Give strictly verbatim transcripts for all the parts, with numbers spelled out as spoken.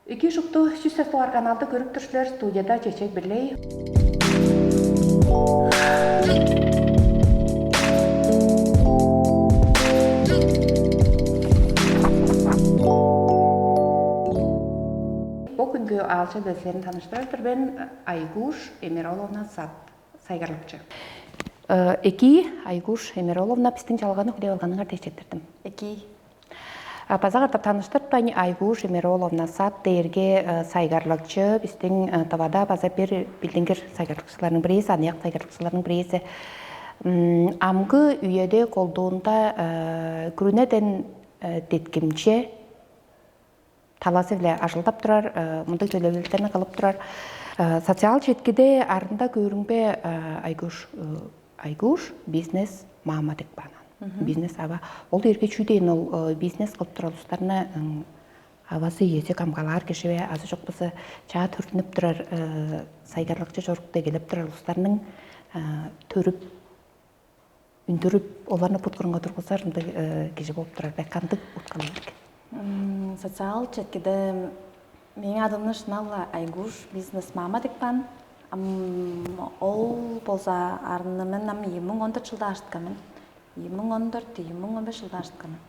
Эки шупту чүс сес дугаар каналды көрүп тур силер, студияда Чечек Бирлей. Бу күнгү аалча безлерин таныштырар-дыр мен, Айгуш Эмироловна Сат, сайгарлыкчы. Эки, Айгуш Эмироловна, бистиң чалганы хүлээп алганыңар дээш четтирдим. Эки. База катап таныштырып туайын, Айгуш Эмироловна Сат дээрге сайгарлыкчы, бистиң Тывада база бир билдингир сайгарлыкчыларның бирээзи, аныяк сайгарлыкчыларның бирээзи. Амгы үеде колдуунда күрүнеден деткимче талазы-биле ажылдап турар, мындыг төлевилдерни кылып турар. Социал четкиде арында көрүңбе, Айгуш, Айгуш бизнес мама деп каан. Бизнес ава. Ол дээрге чүү дээн, ол бизнес кылып турар улустарны авазы, иези камгалаар кижи бе, азы чок болза чаа төрүттүнүп турар, сайгарлыкчы чорук дегелеп турар улустарның төрүп, үндүрүп, оларны бут кырынга тургузар ындыг кижи болуп турар бе? Кандыг уткалыг? Социал четкиде мээң адымны шынап-ла Айгуш бизнес мама деп каан. Ол болза арны мен ам ийи муң он дөрт чылда ажыткан мен. Ийи муң он дөрт, ийи муң он беш чылда ажыткан мен.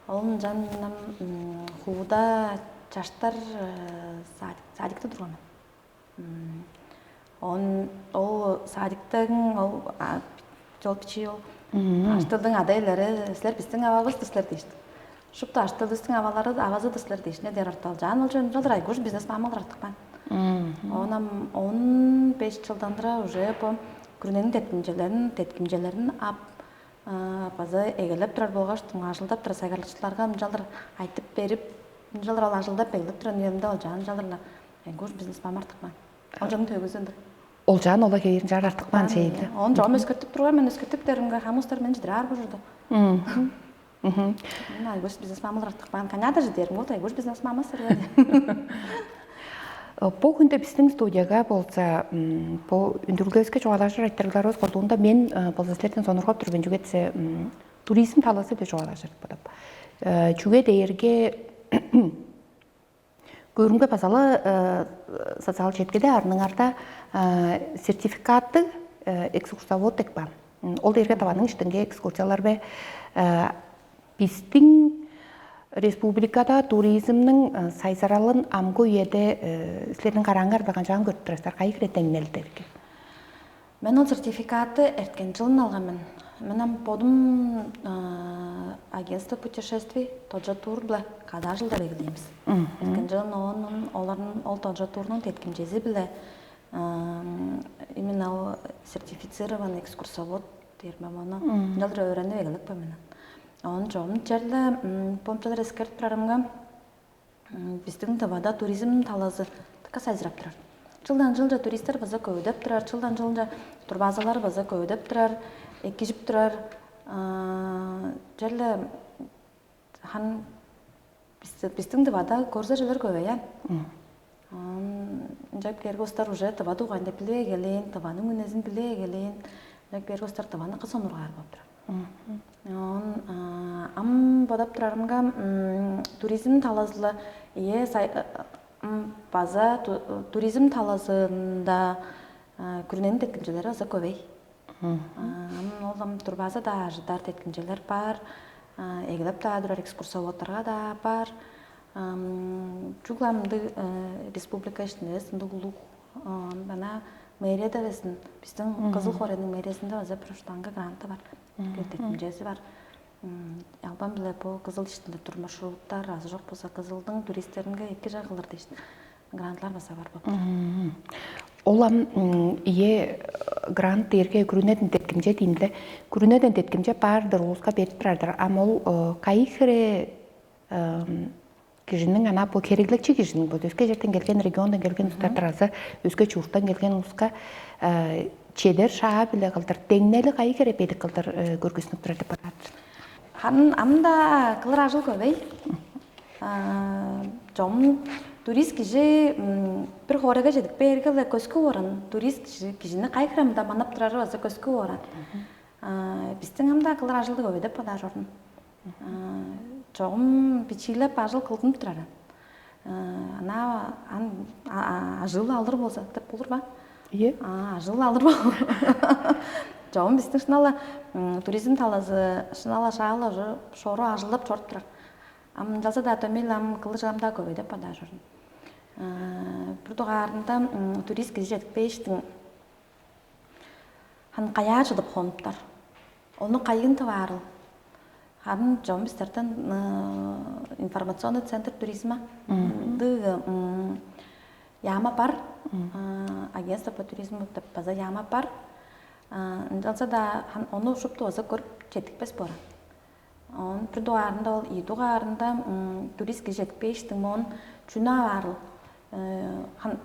Ол ынчан мен ам хууда чаштар садикте турган мен. Он ол садиктен ол чол бичии ол аштылдың ада-иелери: «Силер бистиң ававыс-тыр силер» дээшти. Шупту аштылдыстың авалары авазы-дыр силер дээшти. Не дээр орталчаан ол чон чалдыр Айгуш бизнес мамалар артыкпаан. Оон ам он беш чылдан тура уже бо күрүнениң теткимчелерин теткимчелерин ап база эгелеп турар болгаш, ажылдап турар сайгарлыкчыларга ынчалдыр айтып берип, ынчалдыр ол ажылдап эгелеп турар үемде ол чаан ынчалдыр-ла Айгуш бизнес мама артыкпаан. Ол чоннуң төгүзүндүр. Ол чаан ола хейирин чаар артыкпаан чейинде. Он чогум өскөртүп турган мен, өскөртүп дээринге хамыстар мен чыдыраар бужурду. Мен Айгуш бизнес мамалар артыкпаан. Каняда же дээрим ол Айгуш бизнес мамасы. Бу хүнде биздин студияга болза бу үндүрүлгевиске чугаалажыр айтырыгларыбыз колдуунда мен болза силерден сонургап тур мен, чүге дээсе туризм талазы деп чугаалажыр бодап. Чүге дээрге көрүмге базалы социал четкиде арныңарда сертификаттыг экскурсовод деп бар. Ол дээрге таваның иштинге экскурсиялар бе бистиң республикада туризмниң сайзыралын амгы үеде силерниң карааңар биле канчаан көрүп турасыздар? Кайы хире деңнелдерге? Мен ол сертификатты эрткен жылын алган мен. Мен ам бодум агентство путешествий Тоджа тур биле кадаажылдап эгелээн бис. Эрткен жылын оон оларның ол Тоджа турнуң теткимчези биле именно ол сертифицированный экскурсовод дээр мен, ону ынчалдыр өөренип эгелеп каан мен. Оон чогум черле помчалар эскерип турарымга, бистиң Тывада туризм талазы дыка сайзырап турар. Жылдан жылча туристтер база көвүдеп турар, жылдан жылча турбазалар база көвүдеп турар, экижип турар. Черле хан бистиң Тывада көрзер чүвелер көвей аан. Ынчап кээрге улустар уже Тыва дугайында билип эгелээн, Тываның үнезин билип эгелээн. Ынчап кээрге улустар Тываны кыс онургаар болуп турар. Оон ам бодап турарымга туризм талазы-ла ие база туризм талазында күрүнениң деткимчелери база көвей. Ам ол ам турбаза-даа ажыдар деткимчелер бар, эгелеп-даа турар экскурсоводтарга-даа бар. Чүгле ам ындыг республика иштинде эвес, ындыг улуг, ана мэрияда эвес, бистиң Кызыл хоорайның мэриязында база бир штанга гранты бар, деткимчези бар. Албан-биле бо Кызыл иштинде тур маршруттар азы чок болза Кызылдың туристтеринге эки чагылыр дээш грантлар база бар болуп тур. Ол ам ие грант дээрге күрүнеден деткимче диимде, күрүнеден деткимче баардыр улуска берип турар-дыр. Ам ол кайы хире кижиниң, ана бу хереглекчи кижиниң, бу өске черден келген, региондан келген улустар-дыр азы өске чурттан келген улуска чедер шаа биле кылдыр, деңнели кайы хире бедик кылдыр көргүзүнүп турар деп бодаар. Харын ам-даа кылыр ажыл көвей. Чом турист кижи бир хоорайга чедип бээрге-ле көскү ооран, турист кижи кижини кайы хире мында манап турары база көскү ооран. Бистиң ам-даа кылыр ажылдыг өй деп бодаар чордум. Чогум бичиилеп ажыл кылгынып турар. Ана ан ажыыл алыр болза деп болур ба? Ийе. А, ажыыл алыр бол. Чогум биздин шынала туризм талазы шынала шаала уже шору ажылдап чоруп турар. Ам ынчалза-даа дөмей ам кылыжыгамдаа көбөйдөп бадаажырын. Бир дугаарында турист кижи жетпээштиң хан каяа чыдып хонуптар. Ону кайын тываарыл. Харын чогум бистерден информационный центр туризма ындыг яама бар. Агентство по туризму деп база яама бар. Ынчалза-даа ону шупту база көрүп четтикпес боор. Он бир дугаарында ол ийи дугаарында турист кижи жетпээштиң моон чүнү аваарыл хан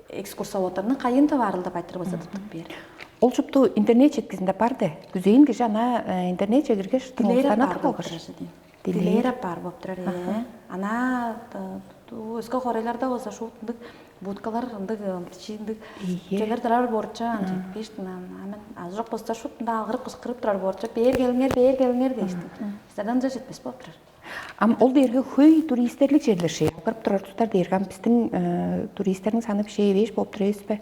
экскурсоводторну кайын таваарыл деп айтырып ызадыптык бээр. Ол чупту интернет четкизинде бар де. Күзээн кижи ана интернет чегиргеш Дилээр турмуздан апаар атып болуп алгаш. Турар дейм. Дилээр Дилээр апаар болуп турар. Аха. Ана өске хорайларда болза шуут ындыг будкалар ындыг бичииндиг Ийе. Чөлөр турар боорча ан жетпээштин ан мен азы жок болза шуут ында алгырып кычкырып турар боорча бээр келиңер бээр келиңер дээштин. Силерден ынча жетпес болуп турар. Ам ол дээрге хөй туристтерлик черлер шей. Алгырып турар тустар дээрге ам биздин туристтердин саны бишээ эвээш болуп тур эвеспи?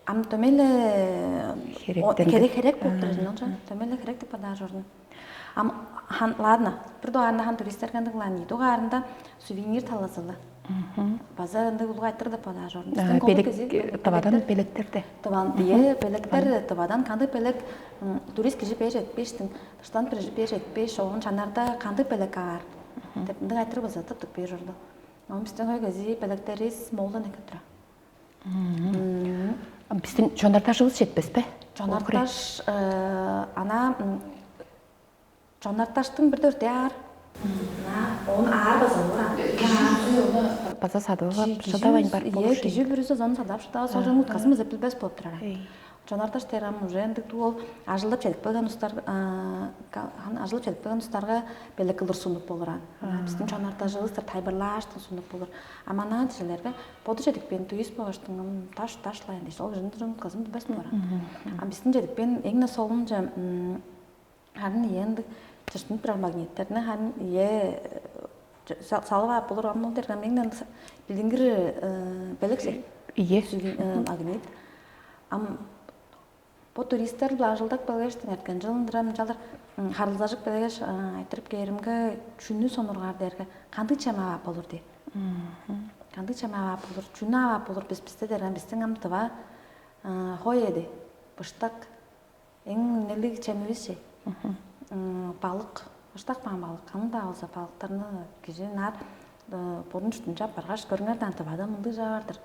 Ам дөмейле Херектен керек деп. Херек болуп турар жана дөмейле херек деп бадаажордун. Ам ладно, бир дугаарында хан туристтер кандыглаан ийи дугаарында сувенир талазылы. База ындыг улуг айтыр деп бадаажордун. Биздин Белек кези тавадан белектерде. Тыван дие белектер тывадан кандыг белек турист кижи бээр жетпештин, дыштан бир бээр жетпеш, оон чанарда кандыг белек аар деп ындыг айтыр база тыптык бээр жорду. Оон биздин ой кези белектерибиз молдан экен тура. Биздин чонар ташыбыз жетпеспи? Чонар таш ана чонар таштың бир дөртү аар. Оон аар база оор. База садып алып шыдавайн барып болур. Кижи бүрүзү зон садап шыдавас ол жон уткасымыз деп билбес болуп турар. Чонар таш дээрам уже ындыг ол ажылдап чедип келген устар ажылдап чедип келген устарга белек кылдыр сунуп болур ан. Биздин чонар тажыбыз тайбырлааштын сунуп болур. А манаа дижелерге боду чедикпээн туюс бооштуң таш ташлайн дээш ол жын жын кызын билбес боор. А биздин чедикпээн эң солунча харын ийе ындыг чыштынып турар магниттерни харын ийе салып ап болур ам ол дерган эң ындыг билингир белек Ийе. Магнит. Ам бо туристтер биле ажылдап келгештиң эрткен жылындыр ам жалыр харылзажып келгеш айтырып кээримге чүнү сонургаар дээрге кандыг чемаа болур дей. Кандыг чемаа болур, чүнү авап болур бис бисте дээрген биздин ам тыва хой эди, быштак, эң үнелиг чемивис чей. Балык, быштак баан балык, каны-даа болза балыктарны кижи наар бодун чуртунча баргаш көрүңер даан тывада мындыг жаап бардыр.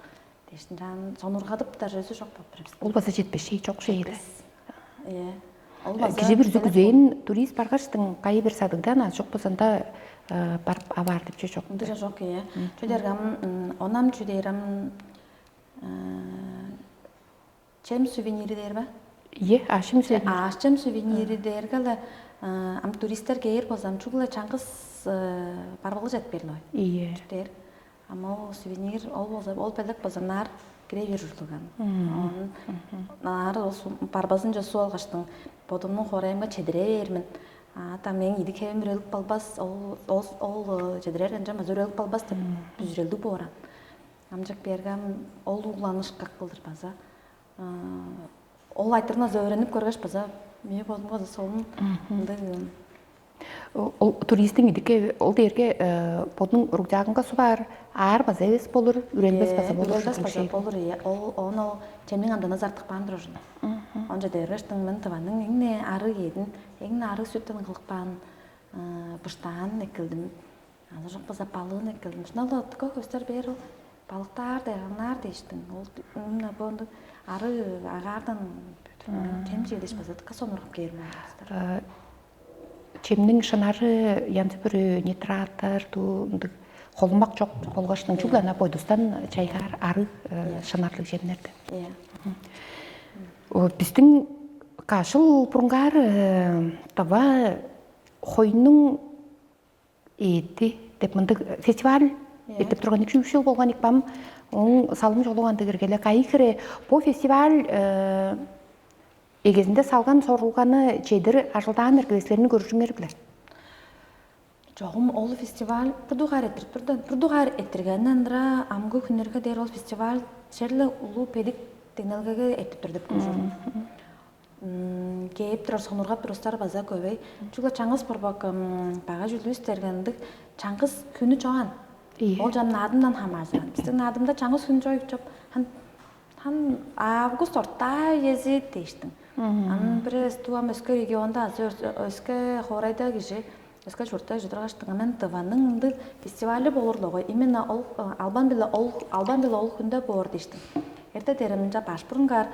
Дээштин жаан сонургадып даже өзү жок болуп тур бис. Ол база жетпешей жок шейле. Э, ол база Кижи бүрүзү күзээн турист баргаштың кайы бир садыгдан аз жок болсанда барып аваар деп же жок. Ындыжа жок, э. Чүдер ам онам чүдер ам чем сувенири дээр ба? Е, ашым сөйлер. Аашчым сувенири дээрге эле ам туристтер кээр болзам чугула чаңгыс барбылы чат берип ой. Ие. Чүтээр. Ама ол сувенир ол болза ол белек болза наар кире бир ужурлуган. Наар ол барбазынча суу алгаштың бодумнуң хорайымга чедире бээрмин. А там эң идик хевим үрелип балбас, ол ол ол чедирер канчам база үрелип балбас деп бүзүрелдиг бооран. Амчык бергем ол угланыш как кылдыр база. Ол айтырына зөөренип көргеш база мээ бодумга солун ындыг. Ол туристтиң идикке ол дээрге бодунуң рюкзагынга субаар аар база эвес болур, үрелбес база болур. Үрелбес база болур, ие. Ол оон ол чемнең андан азартык баан турар ужун. Онча дээргештиң мен тываның эң ары кээдин, эң ары сүттен кылып каан быштаан эккелдим. Аны жок база балыын эккелдим. Шынал да көк өстөр бээр ол балыктаар дайганнаар дээштиң. Ол бу ары агаардан чем чиилдеш база сонургап кээр мындан. Чемниң шынары янзы бүрү нитраттар дуу ындыг холумак жок болгаш чүгле ана бойдустан чайгаар ары шынарлыг чемнерди. Биздин кашыл бурунгаар дава хойнуң эти деп мындыг фестиваль эртип турган ик үч жыл болган ик бам оң салым жолуган дегергеле кайы хире бу фестиваль эгезинде салган сорулганы чедир ажылдаан эргелеслерин көрүшүңер биле. Чогум ол фестиваль бир дугаар эртирип турду. Бир дугаар эртиргенинден ындыра амгы хүннерге дээр ол фестиваль черле улуу бедик деңнелгеге эртип тур деп көрүшүрүм. Кээп турар сонургап турустар база көбөй. Чүгле чаңгыс борбак бага чүлдүс дергендик чаңгыс күнү чогаан. Ол жан наадымдан хамааржыран. Биздин наадымда чаңгыс күн чоюп чоп. Хан август ортаа ези дээштиң. Ам бир стуам өске регионда азы өске хоорайда кижи өске чуртта чыдыргаштың мен дываның ындыг фестивалы болурлугу. Именно ол албан биле ол албан биле ол хүндө боор дээштиң. Эрте дээрим ынча баш бурунгаар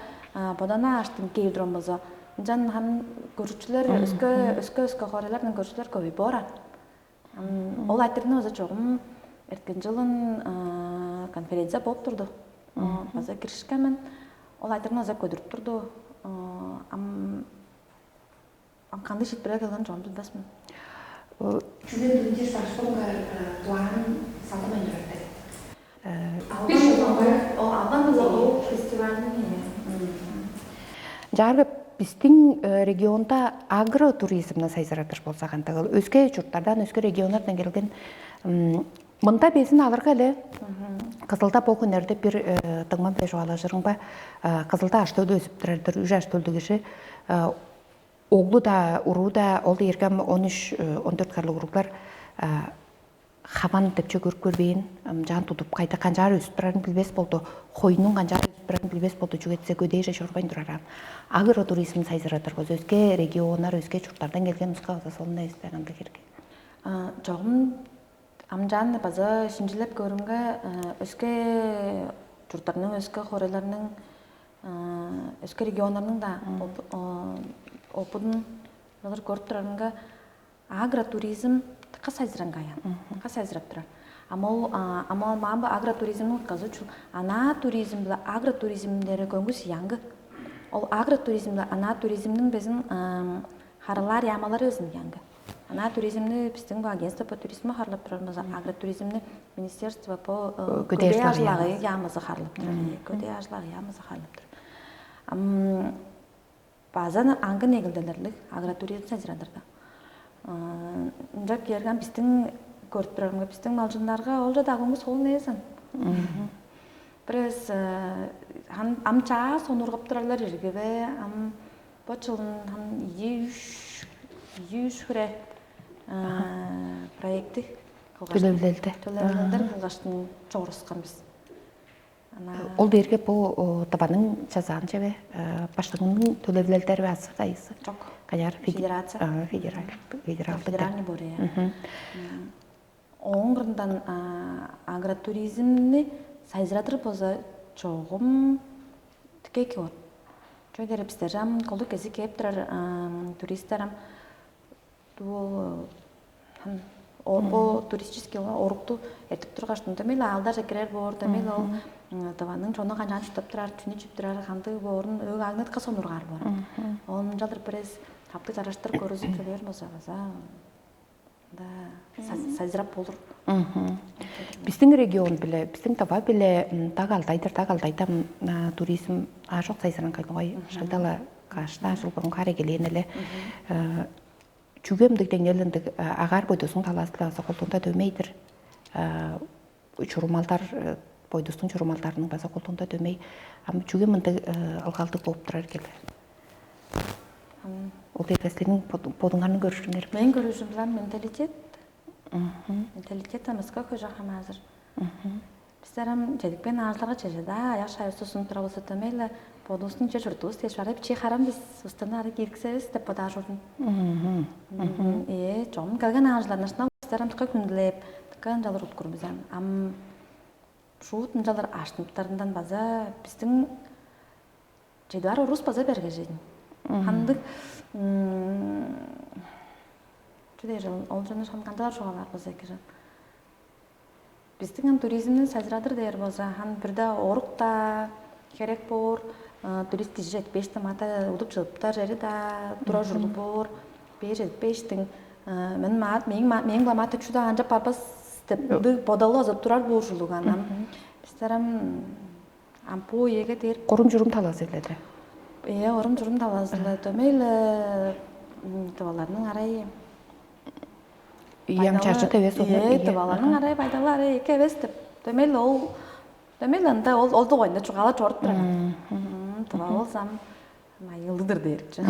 бодана ааштын кээр турган болза, ынчан хан көрүчүлөр өске өске өске хоорайлардан көрүчүлөр көбөй боор. Ол айтырны база чогум эрткен жылын конференция болуп турду. База киришкен мен. Ол айтырны база көдүрүп турду. Ам кандыг шиитпирге келген чогум билбес мен. Чүге дыңчеш башкы дуаан салдамайн турар деп. Албан ол албан ол фестивальдын. Жаарга биздин регионда агротуризмни сайзыратыр болза кантыгыл өске чурттардан өске регионнардан келген мында безин алырга эле. Кызылда бу күннерде бир дыңман бе чугаалажырыңба, кызылда аш төлдү өзүп турардыр үш аш төлдү киши оглу-даа, уруу-даа ол дээрге ам он үч, он дөрт харлыг уруглар хаван депче көрүп көрбээн, жаан тудуп кайда канчаар өсүп турарын билбес болду, хойнуң канчаар өсүп турарын билбес болду, чүге десе көдээже чорбайн турар аан. Агротуризм сайзыратыр болза, өске регионнар, өске чурттардан келген уска база солун эвес ындыг эрге. Чогум амчаан база шинчилеп көрүмге, өске чурттарның, өске хоорайларның, өске регионнарның да опудун олар көрүп турарынга агротуризм дыка сайзыраңгай аан, дыка сайзырап турар. Ама ол ама ол маан бо агротуризмниң утказы учул анаа туризм биле агротуризмдери көңгүс янгы. Ол агротуризм биле анаа туризмниң безин харылаар яамалары безин янгы. Анаа туризмни биздин бу агентство по туризму харылап турарыбыз, агротуризмни министерство по көдээ ажылаагы яамызы харылап турар. Көдээ ажылаагы яамызы харылап турар. База аңгы негилделерлиг агротуризм сайзырадырда. Ынчап кээрген биздин көрүп турарымга биздин малчыннарга ол жада агуңгу солун эвесен. Бирээс ам чаа сонургап турарлар иргиве, ам бо чылын ам ийи үч ийи үч хире проекти кылгаш төлевлелди төлевлелдер кылгаштын чогурускан биз. Ол дээрге бу дываның чазаан чеве баштыгының төлевлелдери бе азы кайысы? Жок. Каяр федерация. Федералдык. Федеральный боор. Ооң кырындан агротуризмни сайзыратыр болза чогум тике эки боор. Чүге дээрге бистер ам колдук кезик кээп турар туристтер ам Дуу ол бо туристический орукту эртип тургаш, ында мейле аалдарже кирер боор, да мейле ол дыванның чону канчаан чурттап турар, чүнү чип турар, кандыг боорун өг агнытка сонургаар боор. Ол ынчалдыр бирээс таптыг чараштыр көрүзүп келер болза база да сайзырап болур. Биздин регион биле, биздин таба биле даг алдайдыр, даг алдайда туризм аажок сайзыран кайдыгай шагдала кашта ажыл бурун кар эгелээн эле. Чүге мындыг деңнел ындыг агаар бойдузун талаастылаазы колдуунда дөмей-дир. Чурумалдар, бойдустуң чурумалдарының база колдуунда дөмей. Ам чүге мындыг ылгалдыг болуп турар келе? Ол дээрге силерниң бодуңарның көрүшүңер. Мен көрүшүм билан менталитет. Менталитет амыска көжө хамаазыр. Бистер ам чедикпен аажыларга чеже-даа аяк шайывысту сунуп тура болза дөмей-ле бодувустуң че чуртувус дээш барып чи харам бис устаны ары киириксевис деп бодаар чордум. Ээ, чогум келген аажылар начинал бистер ам тыка хүндүлээп, тыка ынчалыр уткур бис ам. Ам шуут ынчалыр аштыныптарындан база биздин чедип аар орус база бергежейн. Хандык чү дээр ол жана шамгандылар чугаалаар база эки жан. Биздиң ам туризмни сайжырадыр дээр болза, хан бирде орук-даа херек боор, турист кижи жетпээштим ата удуп чыгыптар чери-даа тура ужурлуг боор, бээр жетпээштиң. Мен маат мээң мээң ламаат чуда анчап барбас деп ындыг бодалы озуп турар боор ужурлуг анам. Бистер ам ам бу үеге дээр Корум чурум талазы эледе. Ээ, орум чурум талазы эле дөмей эле тываларның арай Ийем чажыт эвес ону. Ээ, тываларның арай байдалы арай эки эвес деп. Дөмей ол дөмей ында ол ол дугайында чугаалап чоруп турар. Тыва болсам майгылдыдыр дээрчи.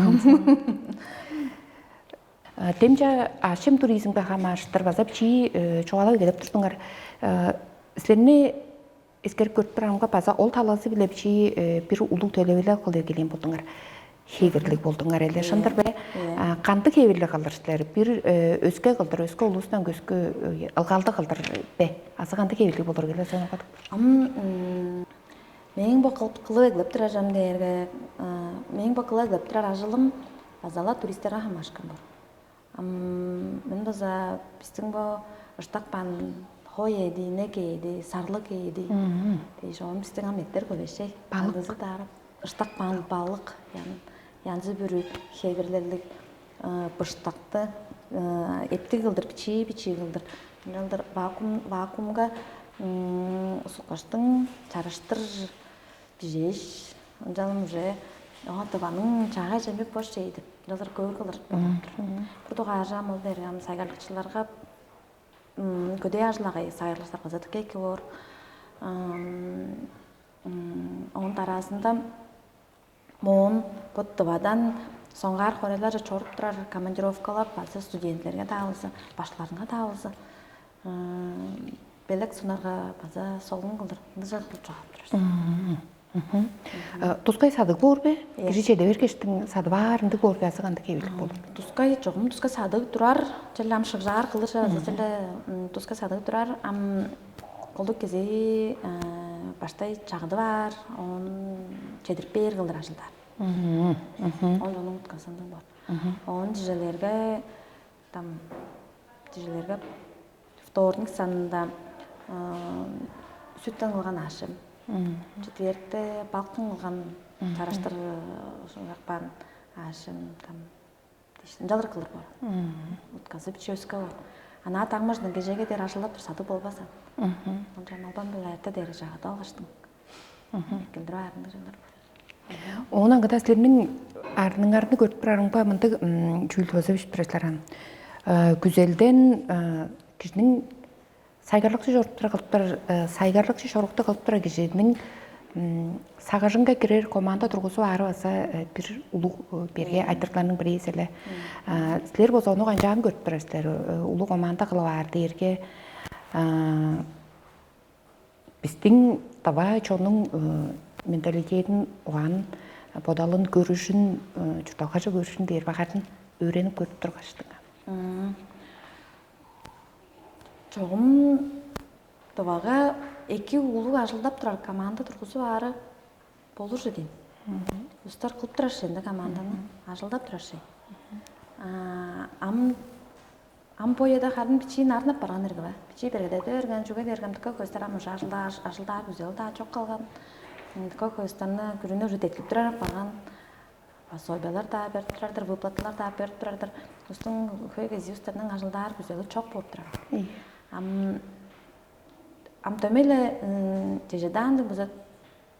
Демче ашым туризмге хамааштыр база бичии чугаалап эгелеп турдуңар. Силерни эскерип көрүп турарымга база ол талазы-биле бичии бир улуг төлевилел кылып эгелээн болдуңар. Хевирлиг болдуңар эле шындыр бе? Кандыг хевирлиг кылдыр силер? Бир өске кылдыр, өске улустан көскө ылгалдыг кылдыр бе? Азы кандыг хевирлиг болур келе сонугат? Ам мээң бо кылып кылып эглеп турар чам дээрге мээң бо кылып эглеп турар ажылым база-ла туристерге хамаашкан боор. Ам мен база бистиң бо ыштак баан хой ээди, инек ээди, сарлык ээди дээш, оон бистиң ам эттер көбешей. Балык. Андызы даарап ыштак баан балык, янзы бүрү хевирлерлиг быштакты эптиг кылдыр, бичии бичии кылдыр. Ынчалдыр вакуум вакуумга суккаштың чарыштыр бижээш, ынчалым уже тываның чаагай чембек бош чей деп ынчалдыр көөр кылдыр. Бир дугаар жам ол дээрге ам сайгарлыкчыларга көдээ ажыл-агай сайгарлыкчылар база дыка эки боор. Оон дараазында моон бо Тывадан соңгаар хоорайларже чоруп турар командировкалап база студентилерге-даа болза, башкыларынга-даа болза, белек сунарга база солун кылдыр ындыжа кылып чогаап турар. Тускай садыг боор бе? Кижи чеде бергештиң сады баар ындыг боор бе азы кандыг кебилик болур? Тускай чогум тускай садыг турар, черле ам шыгжаар кылыш азы черле тускай садыг турар. Ам колдук кезээ баштай чагды баар, оон чедирип бээр кылдыр ажылдаар. Ол чонуң уткасындыг боор. Оон чижелерге там чижелерге вторник санында сүттен кылган аъшым, четвергте балыктан кылган чараштыр ужакпаан аъшым там дээш ынчалдыр кылыр боор. Утказы бичи өске боор. Анаа даңмаждан кежеге дээр ажылдап тур садып болбасан. Ончан албан биле эрте дээр жагыда алгаштың. Эркелдирип аарынды чоннор. Оон аңгыда силерниң арныңарны көрүп турарыңба мындыг чүүлдү база бижип турар силер ам. Күзелден кижиниң сайгарлыкчы чоруктар кылып турар, сайгарлыкчы чорукту кылып турар кижиниң сагыжынга кирер команда тургузуп аары база бир улуг берге айтырыгларның бирээзи эле. Силер болза ону канчаан көрүп турар силер? Улуг команда кылып аар дээрге бистиң давай чонуң менталитетин, угаан бодалын, көрүшүн, чуртталгаже көрүшүн дээр багарын өөренип көрүп тургаштың. Чогум Тывага эки улуг ажылдап турар команда тургузуп аары болур же дейм. Улустар кылып турар шенде команданы, ажылдап турар шен. Ам ам бо ыяда харын бичии нарнап барган эрге ба? Бичии бергедеде берген чүге дээрге ам дыка көстер ам уже ажылдаар ажылдаар күзел-даа чок калган. Дыка көстарны күрүнү уже деткип турар барган. Пособиялар-даа берип турар-дыр, выплаталар-даа берип турар-дыр. Улустуң хөй кезии улустарның ажылдаар күзели чок болуп турар. Ам ам дөмей-ле чежедаандыг бузат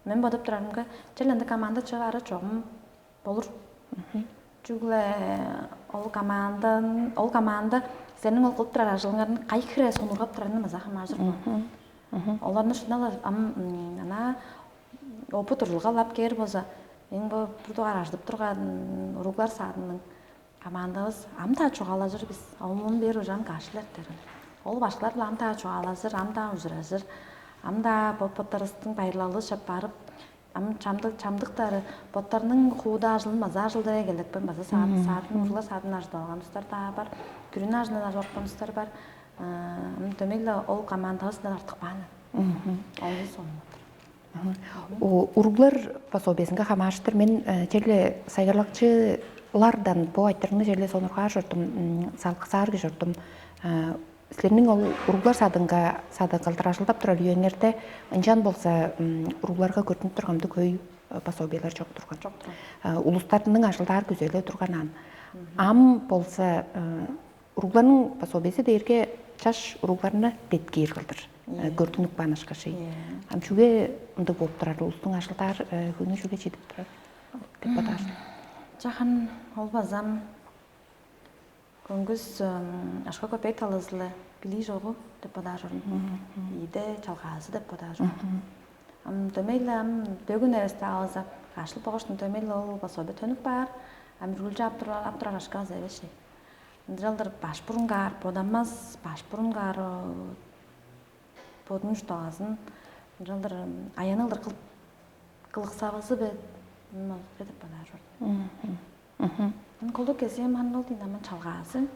мен бодуп турарымга чел ындыг команда чыып ары чогум болур. Чүгле ол командан ол команда сенің ол кылып турар ажылыңарны кай хире сонургап турарыны маза хамаажыр. Оларны шынала ам ана опыт урулгалап кээр болза, эң бо бир дугаар ажыдып турган уруглар саадының командабыс ам-даа чугаалажыр бис. Омун бээр ужам каш илертерин. Ол башкылар-биле ам-даа чугаалажыр, ам-даа ужуражыр, ам-даа бо боттарыстың байырлалы шап барып, ам чамдык чамдыктары боттарының хууда ажылын база ажылдыра келдикпен база саат саатын уругла саатын ажыдып алган устар даа бар. Күрүн ажылын ажып орупкан устар бар. Ам дөмей-ле ол командабыздан артык бааны. Ол сонун. Уруглар пособиязынга хамаарыштыр мен черле сайгарлакчылардан бо айтырыгны черле сонургаар чордум, салгысаар кижи чордум. Силерниң ол уруглар садынга сады кылдыр ажылдап турар үеңерде ынчан болза уругларга көрдүнүп турган мындыг хөй пособиялар чок турган. Чок турган. Улустарының ажылдаар күзели турган ан. Ам болза уругларның пособиязы дээрге чаш уругларны деткээр кылдыр. Көрдүнүп каан ышкаш. Ам чүге ындыг болуп турар, улустуң ажылдаар хүнү чүге чедип турар деп бодаар. Жахан ол базам Көңгүс ашка көпек талазылы билии чогу деп бодаар чордум. Ийде чалгаазы деп бодаар чордум. Ам дөмей-ле ам бөгүн эвес-даа алза, кашыл болгоштун дөмей-ле ол пособие төнүп баар. Ам үргүлчү ап турар ап турар ашкаазы эвес ши. Ынчалдыр баш бурунгаар бодамас, баш бурунгаар бодунуң уштаазын ынчалдыр аянныг кылыксавазы бе деп бодаар чордум. Аны колдук кезем хан ол дейн аман чалгаазы.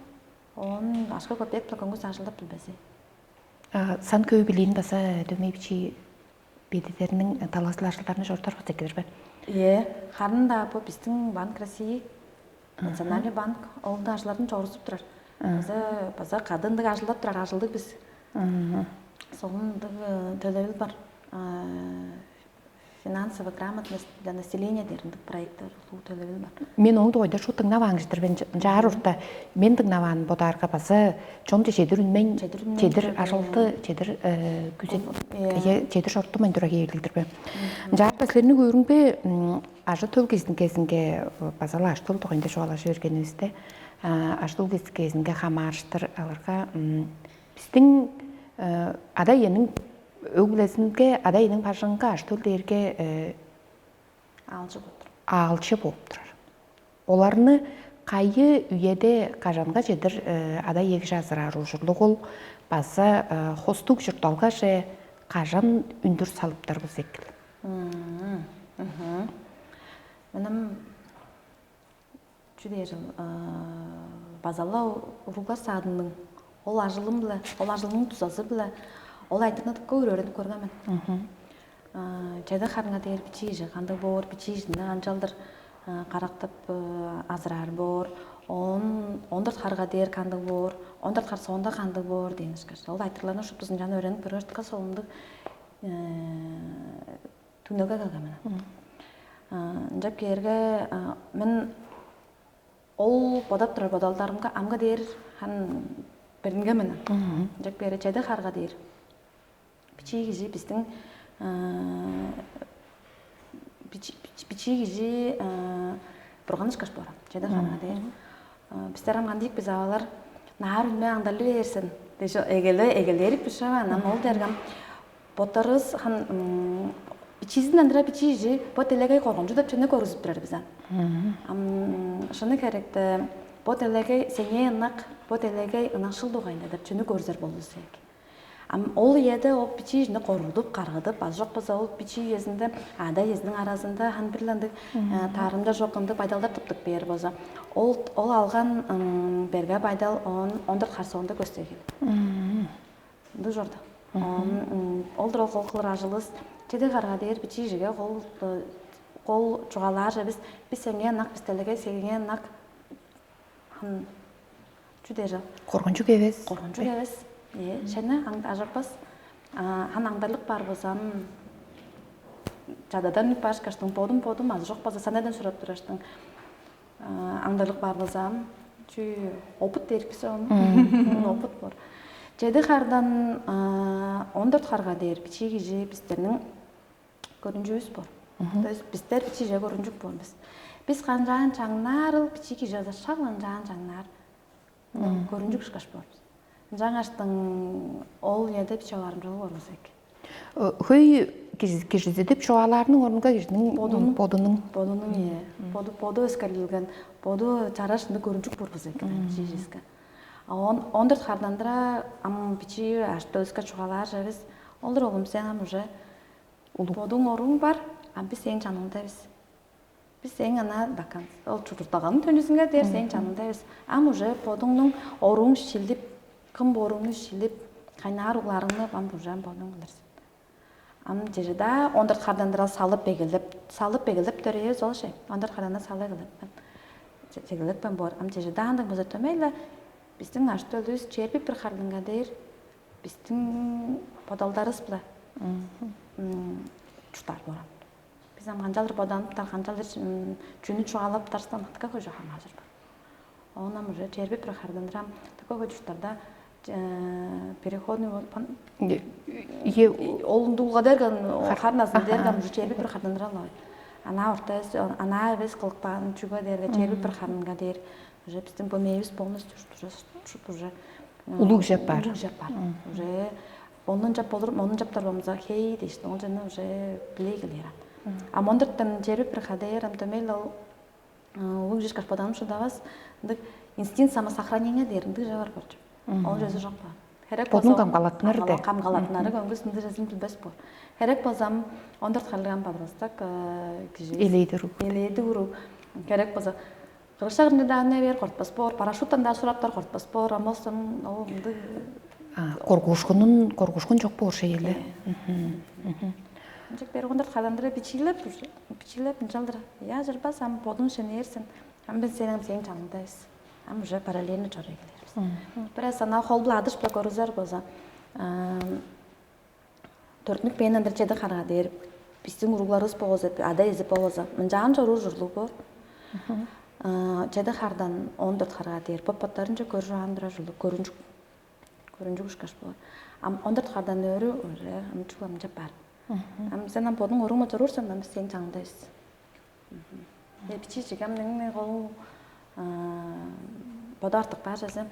Оон ашка көпек көңгүс ажылдап билбези. Сан көө билиин база дөмей бичии бедидерниң талазыл ажылдарны чорудур болза эккелир бе? Е, харын-даа бу биздин Банк России, Национальный банк олунда ажылдарын чорузуп турар. База база кады ындыг ажылдап турар ажылдыг биз. Сону ындыг төлевил бар. Финансовая грамотность для населения дээр ындыг проекттер улуу төлевил бар. Мен оң дугайда шу дыңнаваан кижидир мен ынчаар урта мен дыңнаваан бодаарга база чонче чедир үнмейн Чедир үнмейн чедир турар, ажылды чедир күзет Иә. Чедир шортумайн тура киирилдирбе. Ынчаарда силерни көрүңбе ажы төл кезинге база ла ажы төл дугайында чугаалажы бергенивисте ажы төл кезинге хамаарыштыр аларга биздин ада иенин өг-бүлезинге ада иенин бажыңынга ажы төл дээрге Аалчы болуп турар. Аалчы болуп турар. Оларны кайы үеде кажанга чедир ада иегиже азыраар ужурлуг ол база хостуг чуртталгаже кажан үндүр салыптар бис экил. Меним чү дээр база-ла уруглар саадының ол ажылым-биле, ол ажылының тузазы-биле ол айтырны дыка өөрүнүп көрген мен. Чеде харынга дээр бичии кижи кандыг боор, бичии кижини анчалдыр карактап азыраар боор, он он дөрт харга дээр кандыг боор, он дөрт хар соонда кандыг боор дээн ышкаш. Ол айтырларны шуптузун жана өөрүнүп көргөштүк солундук түнөге келген мен. Ынчап кээрге мен ол бодап турар бодалдарымга амга дээр хан беринген мен. Ынчап кээрге чеде харга дээр. Бичии кижи биздин бичии кижи бурган ышкаш боор. Чеде харга дээр. Бистер ам кандыйык биз авалар наар үнмей аңдарлы бээрсен дээш эгеле эгелээрик бишеваан ам ол дергем боттарывыс хан бичиизин андыра бичии ижи бо делегей коргунчу деп чүнү көргүзүп турар бизен. Ам шыны керекте бо делегей сеңээ ынак бо делегей ынакшыл дугайында деп чүнү көрүзер болду силерге. Ам ол иеде ол бичии ижини коргудуп каргыдып азы жок болза ол бичии иезинде ада иезинин аразында хан бир ындыг таарымча жок ындыг байдалдар тыптып бээр болза ол ол алган берге байдал оон ондур харсоонда көстөй келет. Ындыг чорду. Ол дуралга ол кылыр ажылыс чеде карга дээр бичии ижиге кол кол чугаалаар же бис бис сеңээ ынак бис делегей сеңээ ынак чү дээр жок Коргунчук эвес. Коргунчук эвес. Э, шене аңда ажырбас. Хан аңдарлык бар болзам чададан үнүп баарышкаштың бодум бодум азы жок болза санадан сурап тураштың аңдарлык бар болзам чүү опыт дээрик бис ону опыт бор. Чеди хардан он дөрт харга дээр бичии кижи бистерниң көрүнчүвүс бор. То есть бистер бичиже көрүнчүк бор бис. Бис канчаан чаңнаарыл бичии кижи шак ынчаан чаңнаар көрүнчүк ышкаш бор бис. Ынчангаштың ол үеде биче барымчалыг бор бис эки. Хөй кижизи деп чугаалаарның орнунга кижиниң бодунуң бодунуң бодунуң ие боду боду өскерилген боду чараш ынды көрүнчүк бор бис эки чижиска. А он он дөрт хардандыра ам бичии ашты өске чугаалаар же бис олдур оглум сен ам уже улуг бодуң оруң бар, а бис сээң чаныңда бис. Бис сээң ана бакан ол чудуртаганын төнүзүнге дээр сээң чаныңда бис. Ам уже бодуңнуң оруң шилип, кым боруңну шилип, кайнаар угларыңны ам уже ам бодуң кылырсың. Ам чежеда ондур хардандыра салып бегелеп, салып бегелеп төрээбиз ол шей. Ондур хардана салып эгелеп. Чегелеп бен боор. Ам чежеда андыг база төмейле биздин аштөлүбүз черби бир харлынга дээр биздин бодалдарыбыз-биле чурттаар боор. Биз ам канчалдыр боданыптар, канчалдыр чүнү чугаалаптарстан ытка хөй жок ам ажыр бар. Оон ам уже черби бир хардандырам такой хөй чурттарда переходный болуп Е, ол ындуулга дээрген харназын дээрген уже черби бир хардандыралой. Ана орта ана эвес кылып каан чүгө дээрге черби бир ханынга дээр Уже биздин бу мээбис полностью уже уже улуг жеп бар. Улуг жеп бар. Уже онун жап болур, монун жаптар болмаса хей дээшти, ол жана уже билей келер. А мондуртан жери бир хадайыр ам төмел ол улуг жеш кашпадан шудавас, ындык инстинкт самосохранения дээр ындык же бар болчу. Ол жезу жок бар. Херек Бодун болза камгалаттынар де. Камгалаттынары көңгүс ынды жезин билбес бор. Херек болзам он дөрт харлыган бадырастак кижи Элейдер уг. Элейди уру. Херек болза кырыша кырында да не бер кортпас бор, парашюттан да сураптар кортпас бор, амосам ол ынды А, Коргушкунун коргушкун жок болур шейле. Ынчык бери он дөрт харландыра бичиилеп, бичиилеп ынчалдыр. Я жырбас ам бодун шенээрсен. Ам бен сен ам сен чалыңдайс. Ам уже параллельно чорой келербиз. Бираз ана холбул адыш бла көрүзер болза, төртүнүк бээн андыр чеди харга дээр биздин уругларыбыз болза, ада эзи болза, мынчаан чоруур ужурлуг боор. Чеди хардан он дөрт харга дээр боп боттарынча көрүжүп ан турар ужурлуг көрүнчүк көрүнчүк ушкаш боор. Ам он дөрт хардан өрү уже ам чугламча бар. Ам сен ам бодуң оруңма чорурсан, ам сен чаңдайсың. Эпчи чигем неңне кол боду артык баажазы.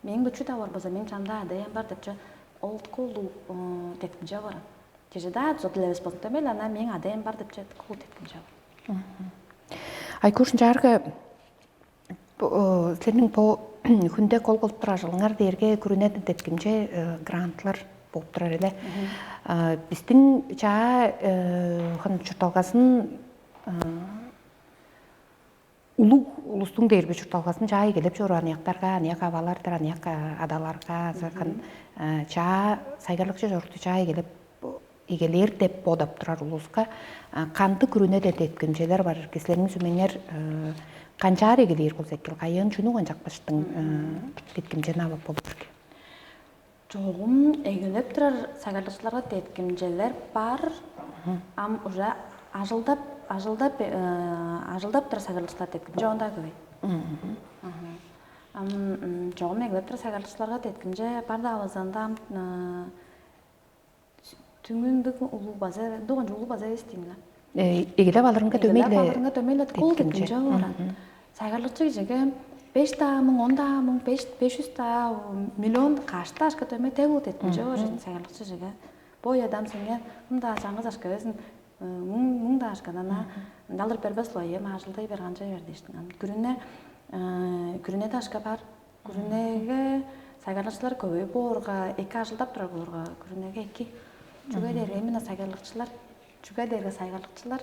Мээң бучу да бар болза, мен чамда адаям бар депче, ол кулу деткинче барам. Чеже да зо дилебес болзун, темел ана мээң адаям бар депче, кул деткинче бар. Айкуш ынчаарга силерниң бо хүнде кол кылып турар ажылыңар дээрге күрүнеден деткимче грантлар болуп турар эле. Биздин чаа хан чуртталгасын улуг улустуң дээрби чуртталгасын чаа эгелеп чоруур аныяктарга, аныяк авалардыр, аныяк адаларга, азы хан чаа сайгарлыкчы чорукту чаа эгелеп эгелээр деп бодап турар улуска кандыг күрүнеден деткимчелер бар? Силерниң сүмеңер канчаар эгелээр болза экил, кайыын чүнү канчап кыштың деткимчени алып болуп турар? Чогум эгелеп турар сагарлыкчыларга деткимчелер бар. Ам уже ажылдап ажылдап ажылдап турар сагарлыкчылар деткимче онда көбөй. Ам чогум эгелеп турар сагарлыкчыларга деткимче бар да алазанда ам түңүн биг улуу база дуган улуу база эвес дейм. Эгелеп алырынга дөмейле. Алырынга дөмейле кол деткимче оран. Сагарлыкчы кижиге беш даа муң, он даа муң, беш беш жүз даа миллион кашта ашка дөмей тегул деткимче оран сагарлыкчы кижиге. Бой адам сеңе мында чаңгыз ашка безин муң муң даа ашкадан налыр бербес ло эм ажылдай бер канча бер дештиң. Күрүнө күрүнө дашка бар. Күрүнеге сайгарлыкчылар көбөй боорга эки ажылдап турар боорга күрүнеге эки. Чүге дээрге именно сайгарлыкчылар чүге дээрге сайгарлыкчылар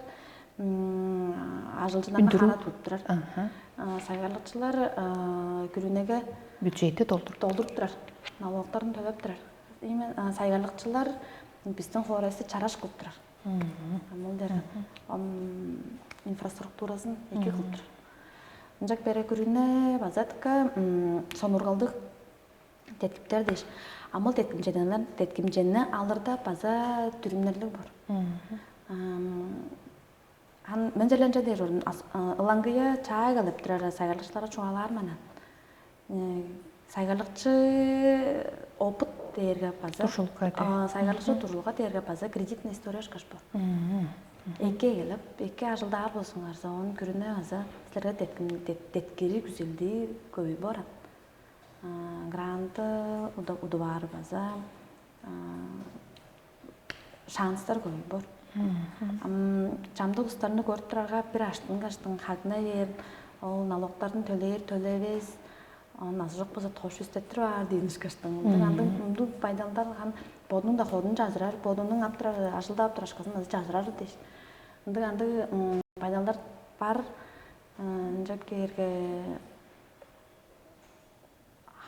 ажылчынарны хара туруп турар. Сайгарлыкчылар күрүнеге бюджетти долдуруп долдуруп турар. Налогтарын төлөп турар. Именно сайгарлыкчылар биздин хоорайсы чараш кылып турар. Амыл дер инфраструктурасын эки кылып турар. Ынчак бере күрүнү база тыка сонургалдыг деткиптер дээш. Амыл деткимчеденлер деткимчени алырда база дүрүмнерлиг бор. Ан мен желенче дээр орун ылаңгыя чаай калып турар сайгарлычларга чугаалаар манан. Сайгарлыкчы опыт дээрге база Душулга де. Сайгарлыкчы дурулга дээрге база кредитный история ышкаш бор. Эки эгелеп, эки ажылдаар болсуңарза, онун күрүнө база силерге деткири күзелдии көбүй боор. Гранты удубаар база шанстар көбүн бор. Ам чамдык устарны көрүп турарга бир аштын каштын хагна бээр, ол налогтарын төлээр төлебес, анан азы жок болзо тош үстеттирип аар дейин ышкаштың. Ындыг андыг мындыг байдалдар хан бодунуң да ходун жазырар, бодунуң ап турар ажылдап турашкасын азы жазырар дээш. Ындыг андыг байдалдар бар. Ынчап кээрге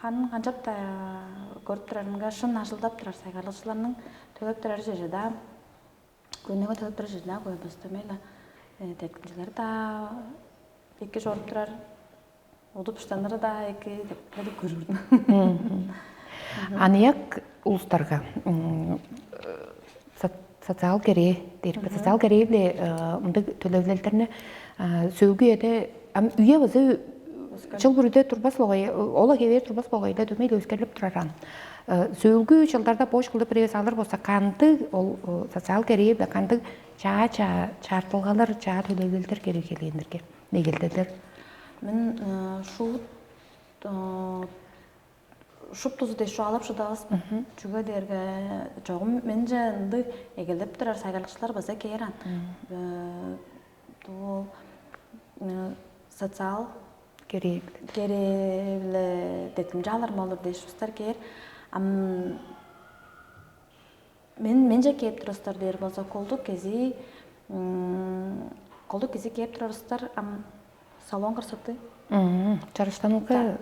Ханын канчап-даа көрүп турарымга, шын ажылдап турар сайгарлыкчыларның төлеп турары чеже-даа, күнүгө төлеп турар чеже-даа кое бостомей-ла деткимчелер-даа эки чоруп турар, удуп-штаныры-даа эки деп көрүрдүм. Аныяк улустарга социал керээ дээрби социал керээ-биле мындыг төлевлелдерни сөөлгү үеде ам үе база чыл бүрүдө турбас болгай, ола хевээр турбас болгай эле дөмей эле өскерлип турар ан. Сөөлгү жылдарда бош кылдып бирээс алыр болса, кандыг ол социал керээ-биле кандыг чаа чаа чаартылгалар, чаа төлевлелдер керек келгендерге негелделер? Мен шуут Шуптузу дээш чугаалап шыдавас. Чүге дээрге чогум менче ындыг эгелеп турар сайгарлыкчылар база кээр ан. Дуу социал Керээп. Керээ-биле деткимче алыр молур дээш устар кээр. Ам мен менче кээп турустар дээр болза, колдук кези колдук кези кээп турарыстар ам салон красоты. Чарыштанылга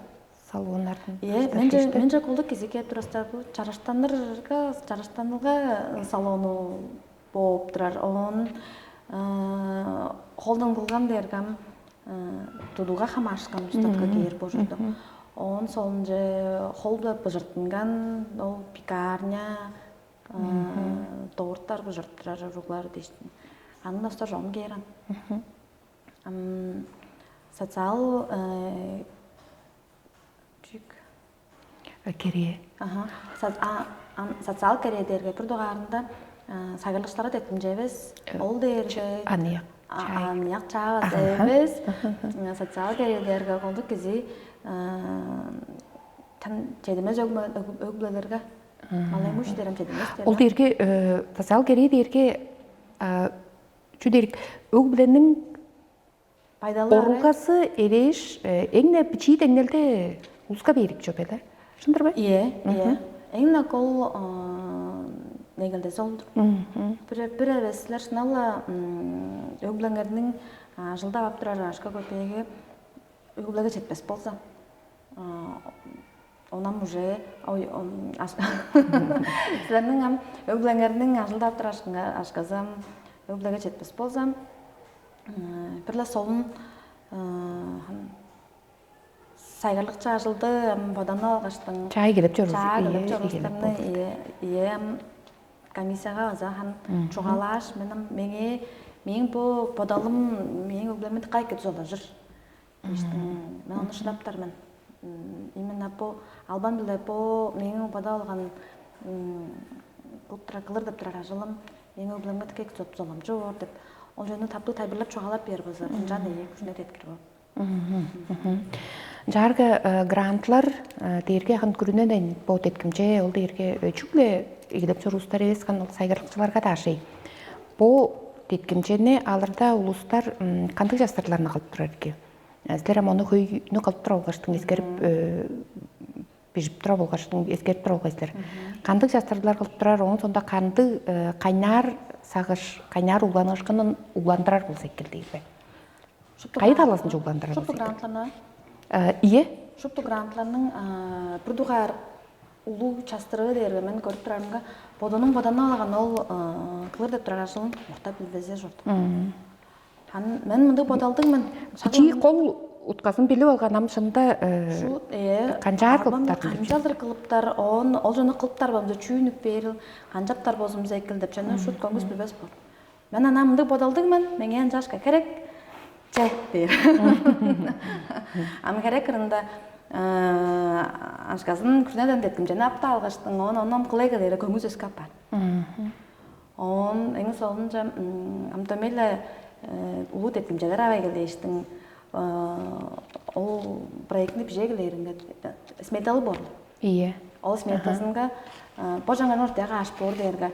салоннардын. Е, менче менче колдук кези кээп турустар бу чарыштанырга чарыштанылга салону бооп турар. Оон холдан кылган дээрге ам тудууга хамаарышкан устатка кээр божурду. Оон солунче хол-биле быжыртынган ол пекарня, дорттар быжыртырар уруглар дээштин. Анын остор чогум кээр ан. Ам социал чик Керээ. Аха. Соц- а- ам- Социал керээ дээрге бир дугаарында сагырлыкчыларга деткимче эвес. Ол дээрге Аныяк. Аныяк чаагас эвес. Социал керээ дээрге колдук кизи тан чедимес өг-бүлелерге, малай муш дээрем чедимес. Ол дээрге социал керээ дээрге чү дээрик өг бүлениң Байдалы ары. Оругасы эвээш, эң-не бичии деңнелде улуска бээрик чоп эле. Шындыр бе? Ие, ие. Эң-не кол негелдеси ол-дур. Бир бир эвес силер шынала өг-бүлеңерниң ажылдап ап турар ашка көпееги өг-бүлеге четпес болза, онам уже ой силерниң ам өг-бүлеңерниң ажылдап турар ашказам өг-бүлеге четпес болзам, бир-ле солун сайгарлыкчы ажылды боданып алгаштың Чаа келип чоруур. Чаа келип чоруур. Ие, ие комиссияга база хан чугаалааш, мен меңээ мээң бу бодалым мээң өглөмүн кайкы тузалажыр. Мен аны шыдаптар мен. Именно бу албан биле бу мээң бодап алган кылып турар кылыр деп турар ажылым мээң өглөмүн кайкы тузаламчы боор деп ол жөнү таптуу тайбырлап чугаалап бээр болза, ынчан ие күжүнө теткир бо. Чаарга грантлар дээрге хан күрүнен бо деткимче ол дээрге чүгле эгелеп чоруур улустар эвес хан ол сайгарлыкчыларга даашый. Бо деткимчени алырда улустар кандыг частырларны кылып турар эки? Силер ам ону хөйнү кылып тура болгаштың эскерип бижип тура болгаштың эскерип тура болгай силер. Кандыг частырлар кылып турар, оон сонда кандыг кайнаар сагыш, кайнаар угланыышкынын угландырар болза экил дейбе? Кайы талазынча угландырар Шупту болза экил? Грантларны, Ие. Шупту грантларның бир дугаар улуу частырыы дээрге мен көрүп турарымга бодунуң боданып алаган ол кылыр деп турар ажылын мурта билбезе чорду. Хан мен мындыг бодалдың мен. Ичии кол утказын билип алган ам шында Шут, э, канчаар албан кылыптар? Канчалдыр кылыптар, он ол жону кылыптар болмаса чүүнүк бээрил, канчаптар болзумза экил деп жана шут көңүс билбес бор. Мен ана мындыг бодалдыг мен, меңээ ынчашка керек. Че дээр. Ам керек кырында ашказын күрнеден детким жана апта алгаштың, он онном кылайга дээре көңүс өскө аппар. Оон эң соолунча ам дөмей-ле улуу деткимчелер ап эгелээштиң ол проектини бижегилээринге сметалы боор. Ийе. Ол сметазынга божаңар ортега аш боор дээрге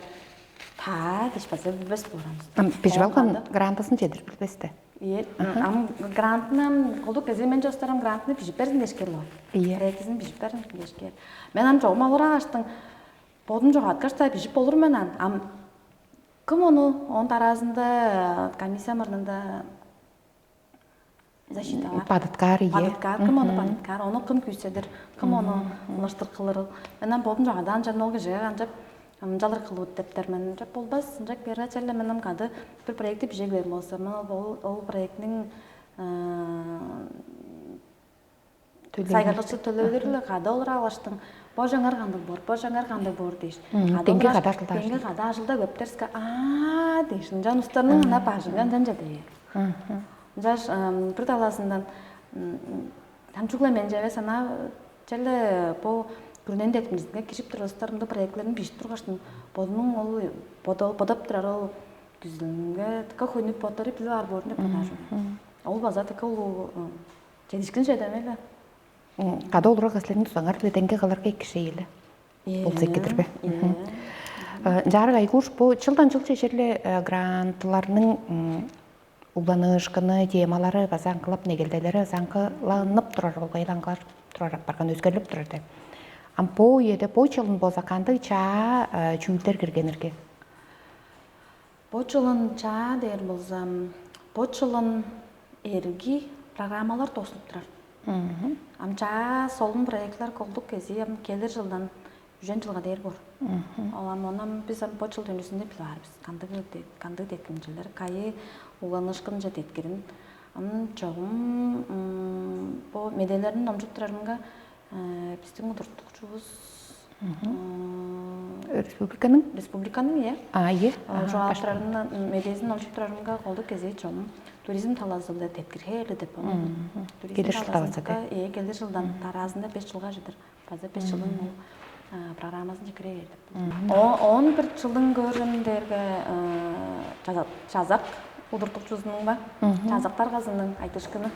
таа диш база билбес боор. Ам бижип алган грантасын чедирип билбесте. Ийе. Ам грантны ам колдук кезе мен жостарам грантны бижип бердим дешкер ло. Ийе. Проектизин бижип бердим дешкер. Мен ам чогум алыр агаштың бодум жогаткаш-даа бижип болур мен ан. Ам кым ону он тараазында комиссия мурнунда защиталар. Бадыткаар ийе. Бадыткаар кым ону бадыткаар, ону кым күүседир, кым ону ылыштыр кылырыл. Мен ам бодум жогадаан чан ол кижиге канчап ынчалыр кылып дептер мен ынчап болбас, ынчап бере черле мен ам кады бир проектти бижеглер болса, мен ол ол проектниң Сайгарлыкчы төлөөдүрлү када олур алыштың. Божаңар кандыг боор, божаңар кандыг боор дээш. Деңге када ажылдаар. Деңге када ажылда көптерске аа дээш. Ынчан устарның ана бажыңга ынчан чадайы. Ынчаш бир талаасындан танчугла мен чеве сана челе бо күрүнен деткимизге кирип турар устарымды проектилерин бижип тургаштым. Бодунуң ол бодол бодап турар ол дүзүлүнге така хөнүп боттары билип аар боорун деп бодаар. Ол база така улуу Чедишкин чедемейле. Када олура кызларның тузаңар леденге кылырга кишийле. Болза кедирбе. Жаарык Айгуш, бу чылдан чыл чежерле грантларның угланыышкыны, темалары база аңкылап негелделери ызаңкыланып турар, улгайлаңкылар турар апарган, өзгерлип турар деп. Ам бо үеде бо чылын болза кандыг чаа чүүлдер киргенирге? Бо чылын чаа дээр болзам, бо чылын эрги программалар доснуп турар. Ам чаа солун проектлер колдук кези ам келир жылдан үжен жылга дээр боор. Ол ам онам биз ам бо чыл төнүсүндө билип аар бис. Кандыг кандыг деткимчилер, кайы уланышкынча деткирин. Ам чогум бо медээлерин номчуп турарымга биздин удуртукчубуз Республиканың? Республиканың, иә. А, иә. Ага, Жоғалып башка. Турарымда медезин ошуп турарымга колду кезээ чогум туризм талаазында теткирхээли деп. Туризм Келир талаазында талаазында. Э, келир жылдан тараазында беш жылга жетер. База беш жылдың программасын жекире бердик. О он бир жылдың көрүн дээрге жазак удуртукчузунуң ба? Жазактар казының айтышкыны.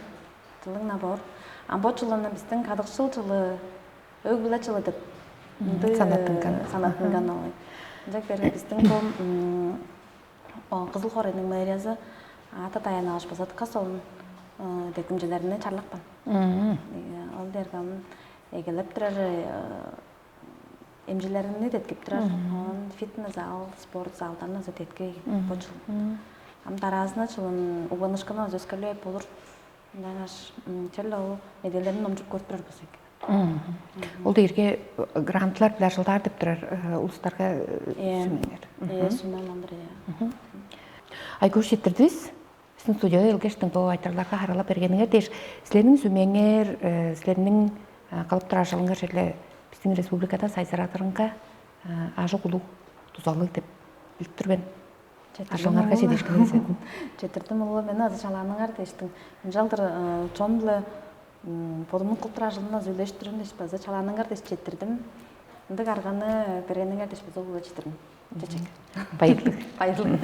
Жылың набор. А бо жылыны биздин кадыкшыл жылы, өг-бүле жылы деп ынды санаттынган алгай. Ынчак берге биздин бу Кызыл хоорайның мэриязы ата даян алышпаса кас ол деткимчелерине чарлакпан. Ол дерган эгелеп турар эмчилериңни деткип турар. Оон фитнес зал, спорт залдарны оза деткей бо жыл. Ам дараазына чылын угланышкыны оза өскерлеп болур. Ынчангаш черле ол медээлерин номчуп көрүп турар болза экен. Ол дээрге грантлар биле ажылдаар деп турар улустарга Э, сүмеңер. Э, сүмеландыр, э. Айгуш жетирдивис. Биздин студияга келгештиң бу айтырларга харалап бергениңер дээш, силерниң сүмеңер, силерниң кылып турар ажылыңар черле биздин республикада сайзыратырынга ажык улуг дузалыг деп билип тур мен. Ажылыңарга чедиишкинивис эдин. Четирдим улу мени азы чалааныңар дээштиң. Ынчалдыр чон биле бодумнуң кылып турар ажылымдан үзүлдештирим дээш база чалааныңар дээш четирдим. Ындыг арганы бергениңер дээш база улу четирдим. Чечек. Байырлыг. Байырлыг.